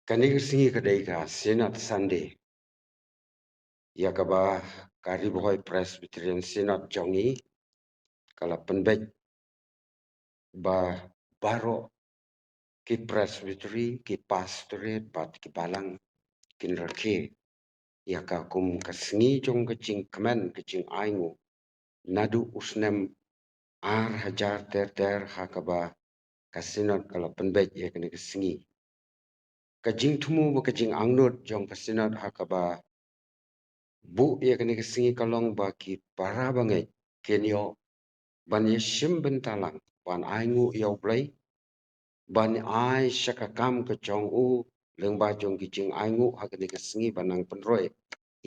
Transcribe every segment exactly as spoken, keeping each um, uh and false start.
Kane ka sngi ka dei ka Synod Sunday, ïa kaba ka Ri Bhoi Presbyterian Synod jong ngi ka la pynbeit ba baroh ki presbytery, ki pastorate bad ki balang kin rakhe ïa ka kum ka sngi jong ka jingkmen, ka jingainguh naduh u snem ar hajar ter ter, ha kaba ka Synod ka la pynbeit ïa kane ka sngi. Ka jingthmu bad ka jingangnud jong ka Synod ha kaba buh ïa kane ka sngi ka long ba ki para bangeit kin ïoh ban ïashim bynta lang, ban ainguh ïa U Blei, ban ai sha ka kam ka jong u, lyngba jong ki jingainguh ha kane ka sngi, ban nang pynroi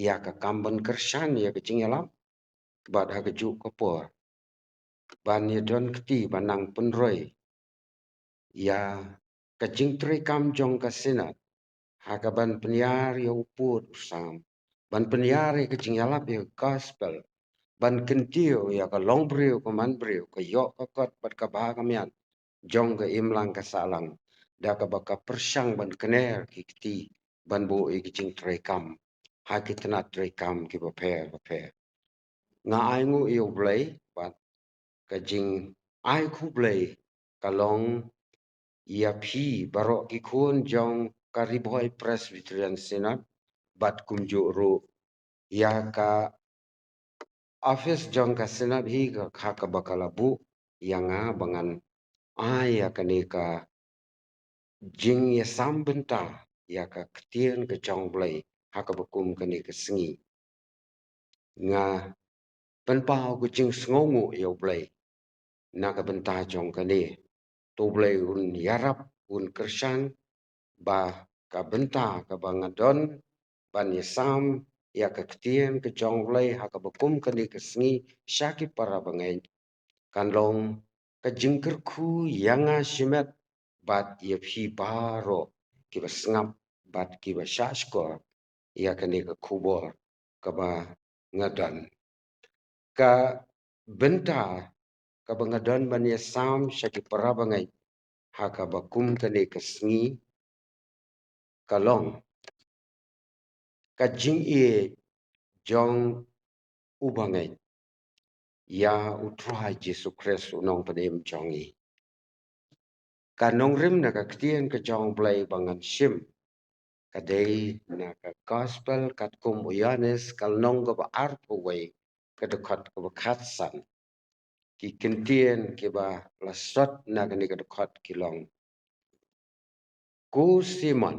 ïa ka kam ban kyrshan ïa ka jingïalap, bad ha kajuh ka por ban ïadon kti ban nang pynroi ïa ka jingtreikam jong ka Synod ha kaban pynïar ïa u pud u sam, ban pynïar ïa ka jingïalap ïa ka gospel, ban kyntiew ïa ka longbriew ka manbriew, ka ïoh ka kot bad ka bha ka miat jong ka imlang ka sahlang, da kaba ka pyrshang ban kner ki kti ban buh ïa ki jingtreikam ha ki tnat treikam kiba pher bapher. Nga ainguh ïa U Blei, bad ka jingai khublei ka long ïa phi baroh ki khun jong ka Ri Bhoi Presbyterian Synod, bad kumjuh ruh ïa ka office jong ka Synod hi ka, ha kaba ka la buh ïa nga ba ngan ai ïa kane ka jingïasam bynta ïa ka ktien ka jong U Blei ha kaba kum kane ka sngi. Nga pynpaw ka jingsngewnguh ïa U Blei na ka bynta jong kane. To U Blei un ïarap, un kyrshan, ba ka bynta kaba nga don ban ïasam ïa ka ktien ka jong U Blei ha kaba kum kane ka sngi sha ki para bangeit kan long ka jingkyrkhu ïa nga shimet bad ïa phi baroh kiba sngap bad kiba shahshkor ïa kane ka khubor kaba nga don. Ka bynta kaba nga don ban ïasam sha ki para bangeit ha kaba kum kane ka sngi ka long ka jingïeit jong u bangeit ïa U Trai Jisu Khrist U Nongpynim jong ngi. Ka nongrim na ka ktien ka jong U Blei ba ngan shim ka dei na ka Gospel katkum u Ïoannis, ka lynnong kaba arphew wei, ka dkhot kaba khatsan. Ki ktien kiba la sot na kane ka dkhot ki long: Ko Simon,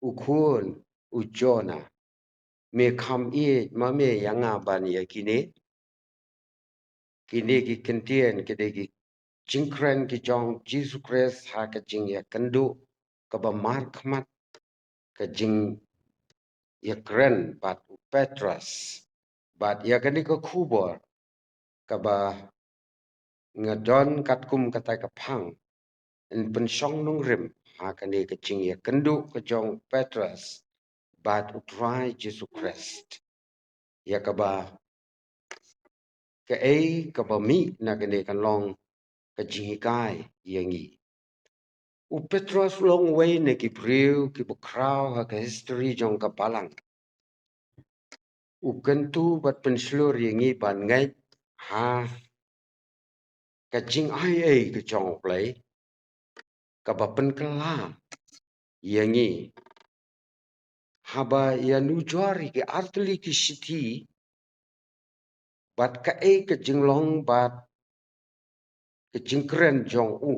u khun u Jona, me kham ïeit ma me ïa nga ban ïa kine? Kine ki ktien ki dei ki jingkren ki jong Jisu Khrist ha ka jingïakynduh kaba markhmat, ka jingïakren bad u Petros. Bad ïa kane ka khubor kaba nga don katkum kata ka phang, yn pynshong nongrim ha kane ka jingïakynduh ka jong u Petros bad U Trai Jisu Khrist. Ïa kaba, kaei kaba mih na kane kan long ka jinghikai ïa ngi. U Petros u long uwei na ki briew kiba khraw ha ka history jong ka balang. U kyntu bad pynshlur ïa ngi ban ngeit ha ka jingaiei ka jong U Blei, kaba pynkylla ïa ngi haba ïanujor ïa ki artylli ki shithi, bad kaei ka jinglong bad ka jingkren jong u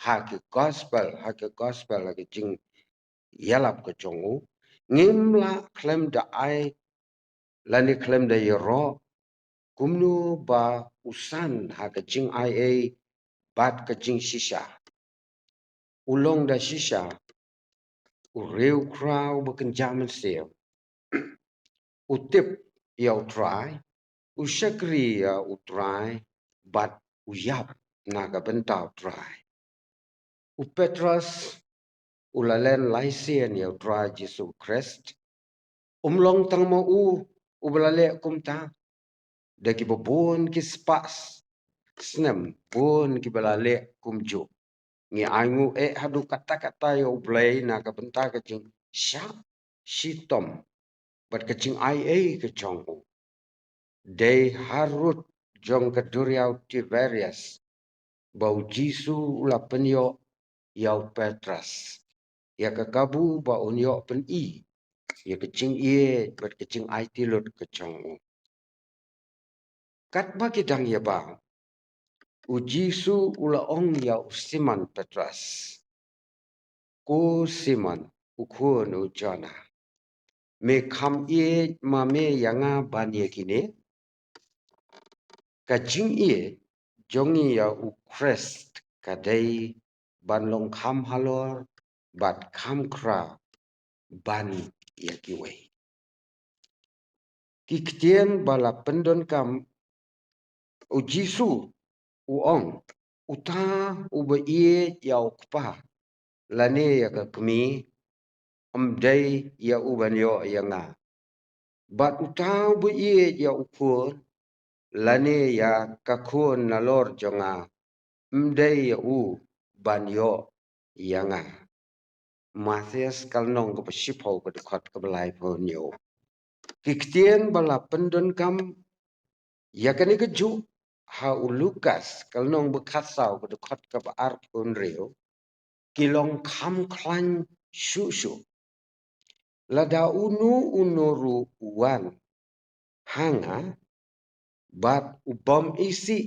ha ki Gospel, ha ki Gospel, ha ki jingïalap ka jong u. Ngim lah khlem da ai lane khlem da ïaroh kumno ba u san ha ka jingaiei bad ka jingshisha. U long da shisha u riewkhraw ba kynja mynsiem. U tip ïa U Trai, u shakri ïa U Trai, bad u ïap na ka bynta U Trai. U Petros u la len lai sien ïa U Trai Jisu Khrist. Um long tang ma u uba la leh kumta, da kiba bun ki spah snem bun kiba la leh kumjuh. Ngi ainguh eh haduh katta katta ïa U Blei na ka bynta ka jingshah shitom bad ka jingai ei ka jong u. Dei harud jong ka duriaw Tiberias ba U Jisu u la pynïoh ïa u Petros ïa ka kabu ba un ïoh pyni ïa ka jingïeit bad ka jingaiti lut ka jong u. Katba ki dang ïa ba, U Jisu u la ong ïa u Simon Petros, "Ko Simon, u khun u Jona, me kham ïeit ma me ïa nga ban ïa kine? Ka jingïeit jong ngi ïa U Khrist ka dei ban long kham halor bad kham khraw ban ïa kiwei." Ki ktien ba la pyndonkam, U Jisu u ong, "Uta uba ïeit ïa u kpa lane ïa ka kmie, ym dei ïa u ban ïoh ïa nga. Bad uta uba ïeit ïa u khun lane ïa ka khun nalor jong nga, ym dei ïa u ban ïoh ïa nga." Mathaios ka lynnong kaba shiphew, ka dkhot kaba laiphew hynñiew. Ki ktien ba la pyndonkam ïa kane kajuh ha u Lukas ka lynnong ba khatsaw, ka dkhot kaba arphew hynriew, ki long kham khlaiñ shuh shuh. "Lada uno uno ruh u wan ha nga bad u bym isih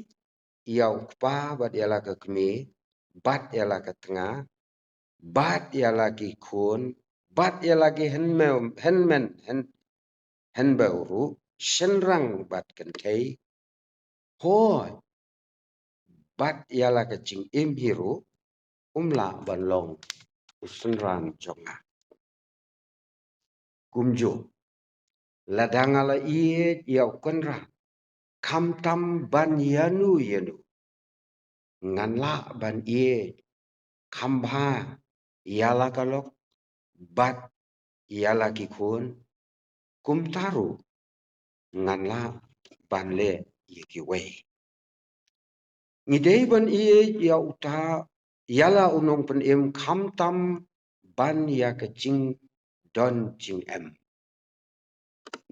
ïa u kpa bad ïa la ka kmie bad ïa la ka tnga bad ïa la ki khun bad ïa la ki hynmen, hynmen, hyn-, hynbew ruh, shynrang bad kynthei, hooid, bad ïa la ka jingim hi ruh, um lah ban long u synran jong nga. Kumjuh, lada nga la ïeit ïa u Kynrad khamtam ban ïano ïano, ngan lah ban ïeit kham bha ïa la ka lok bad ïa la ki khun, kumta ruh ngan lah ban leh ïa kiwei." Ngi dei ban ïeit ïa uta, ïa la u nongpynim, khamtam ban ïa ka jingdon jingem.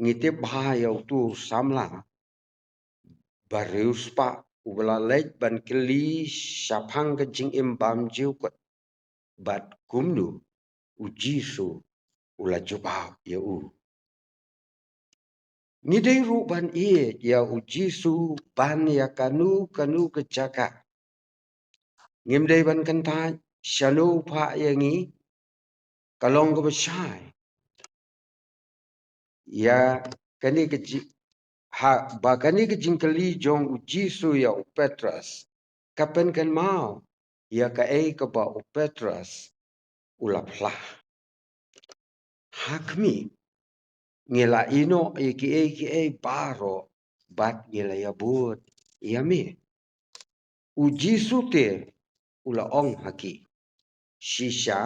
Ngi tip bha ïa utu u samla ba riewspah uba la leit ban kylli shaphang ka jingim bymjukut bad kumno U Jisu u la jubab ïa u. Ngi dei ruh ban ïeit ïa U Jisu ban ïa kano kano ka jaka. Ngim dei ban kyntait shano u phah ïa ngi. Ka long kaba shai ïa kane ka ji-, ha, ba kane ka jingkylli jong U Jisu ïa u Petros ka pynkynmaw ïa kaei kaba u Petros u la phla. Ha khmih, ngi la ïehnoh ïa kiei kiei baroh bad ngi la ïabud ïa me. U Jisu te u la ong ha ki, shisha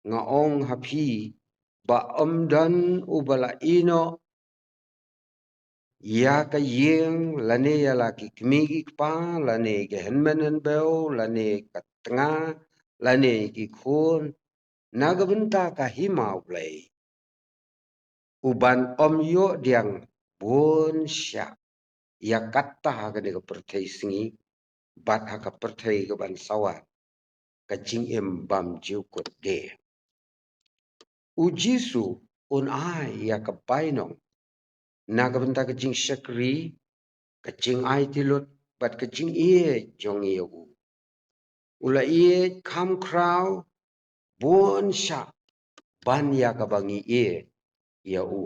nga ong ha phi ba ym don uba la ïehnoh ïa ka ïing lane ïa la ki kmie ki kpa lane ki hynmen hynbew lane ka tnga lane ki khun na ka bynta ka hima U Blei, u ban ym ïoh diang bun shah ïa kata ha kane ka pyrthei sngi bad ha ka pyrthei ka ban sa wan ka jingim bymjukut de. U Jisu un ai ïa ka bainong na ka bynta ka jingshakri, ka jingaiti lut bad ka jingïeit jong ngi ïa u. U la ïeit kham khraw bun shah ban ïa kaba ngi ïeit ïa u.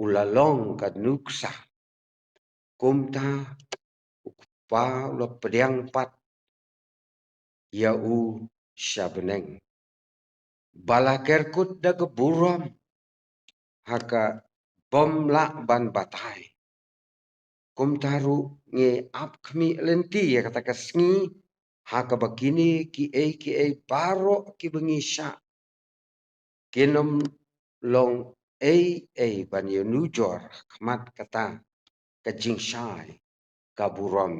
U la long ka nuksa. Kumta u Kpa u la pdiang pat ïa u sha bneng, ba la kerkut da ka burom ha ka bym lah ban batai. Kumta ruh ngi ap khmih lynti ïa kata ka sngi ha kaba kine kiei kiei baroh kiba ngi shah kin ym long ei ei ban ïanujor ha khmat kata ka jingshai ka burom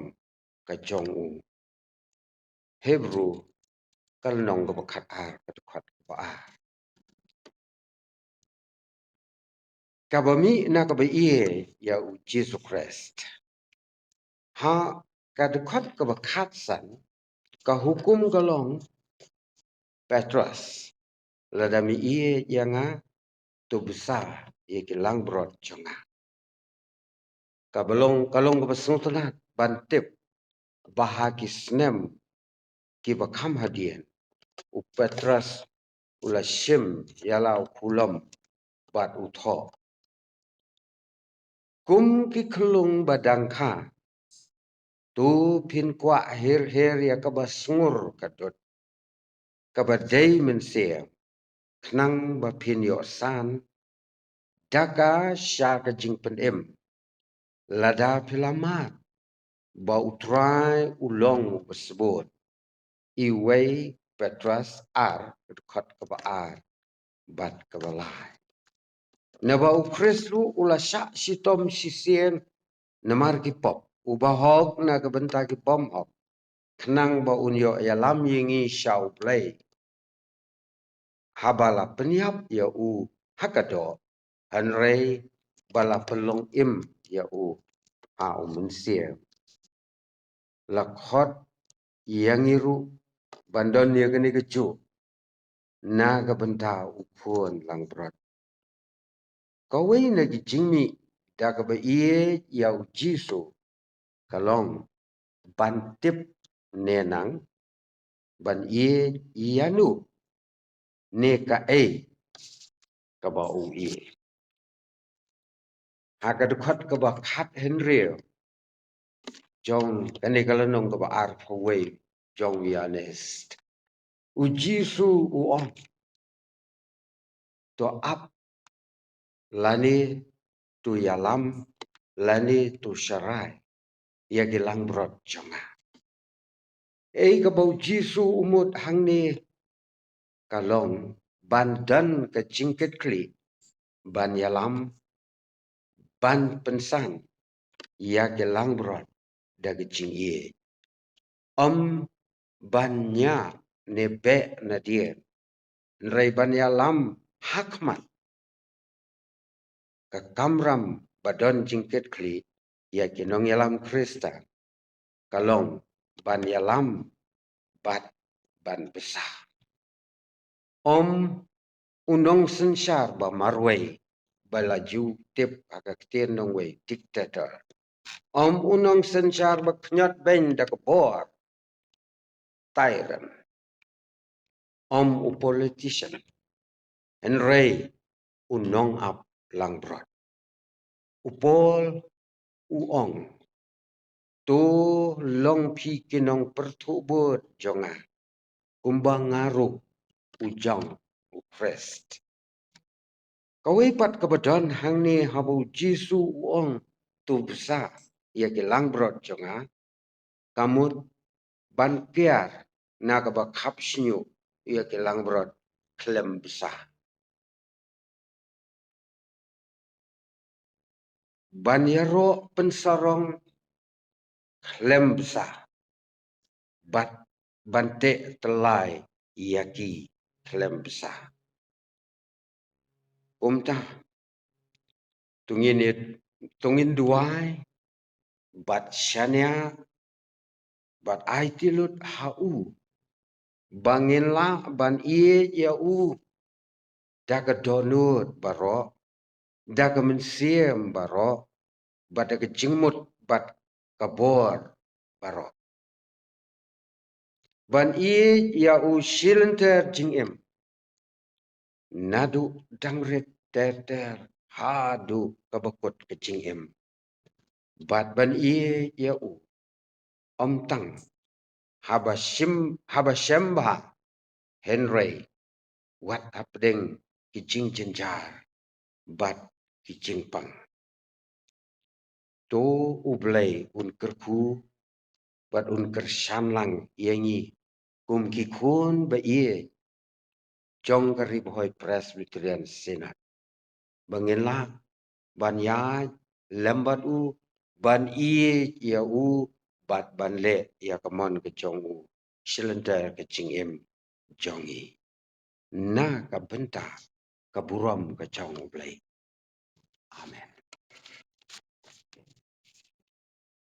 ka jong u. Hebru ka lynnong kaba khat ar, ka dkhot kaba ar. Kaba mih na kaba ïeit ïa u Jisu Khrist. Ha ka dkhot kaba khat san, ka hukum ka long, Petros, lada me ïeit ïa nga, to bsa ïa ki langbrot jong nga. Kaba long, ka long kaba sngewtynnat ban tip ba ha ki snem kiba kham hadien, u Petros u la shim ïa la u khulom bad u thoh. Kum ki khyllung ba dang kha, to phin kwah her her ïa kaba sngur ka dud, kaba dei mynsiem, khnang ba phin ïoh san da ka sha ka jingpynim. Lada phi la mad ba U Trai u long uba sbun. Iwei Petros ar, dkhot kaba ar bad kaba lai. Naba u Khrist ruh u la shah shitom shisien namar ki pop, uba hok na ka bynta ki bymhok, khnang ba un ïoh ïalam ïa ngi sha U Blei, haba la pynïap ïa u ha ka doh, hynrei ba la pynlong im ïa u ha u Mynsiem. La khot ïa ngi ruh ban don ïa kane kajuh na ka bynta u khun langbrot. Kawei na ki jingmih da kaba ïeit ïa u Jisu ka long ban tip ne nang ban ïeit ïa u ne kaei kaba u ïeit. Ha ka dkhot kaba khat hynriew jong kane ka lynnong kaba arphew wei jong u Ïoannis, u Jisu u ong, to ap lane to ïalam lane to sharai ïa ki langbrot jong nga. Ei kaba u Jisu u mut hangne ka long ban don ka jingkitkhlieh ban ïalam, ban pynsan ïa ki langbrot da ka jingïeit. Ym ban ñiah ne beh nadien, hynrei ban ïalam ha khmat. Ka kamram ba don jingkitkhlieh ïa ki nongïalam Khristan ka long ban ïalam bad ban bsa. Ym u nongsynshar ba marwei ba la ju tip ha ka ktien nongwei, dictator. Ym u nongsynshar ba khñiot beiñ da ka bor, tyrant. Ym u politician, hynrei u nongap langbrot. U Paul u ong, to long phi ki nongpyrthuh bud jong nga, kumba nga ruh u jong u Khrist. Kawei pat kaba don hangne haba u Jisu u ong, to bsa ïa ki langbrot jong nga, ka mut ban kiar na kaba khap shñiuh ïa ki langbrot khlem bsa. Ban ïaroh pynsarong khlem bsa bad ban teh tyllai ïa ki khlem bsa. Kumta to ngin ïa, to ngin duwai bad shaniah bad aiti lut ha u ba ngin lah ban ïeit ïa u da ka dohnud baroh, da ka mynsiem baroh, bad da ka jingmut bad ka bor baroh. Ban ïeit ïa u shi lynter jingim, naduh dang rit ter ter haduh kaba kut ka jingim. Bad ban ïeit ïa u ym tang haba shim, haba shem bha, hynrei wat hapdeng ki jingjynjar bad ki jingpang. To U Blei un kyrkhu bad un kyrshan lang ïa ngi kum ki khun ba ïeit jong ka Ri Bhoi Presbyterian Synod, ba ngin lah ban ïaid lem bad u, ban ïeit ïa u bad ban leh ïa ka mon ka jong u shi lynter ka jingim. jong ngi na ka bynta ka burom ka jong U Blei.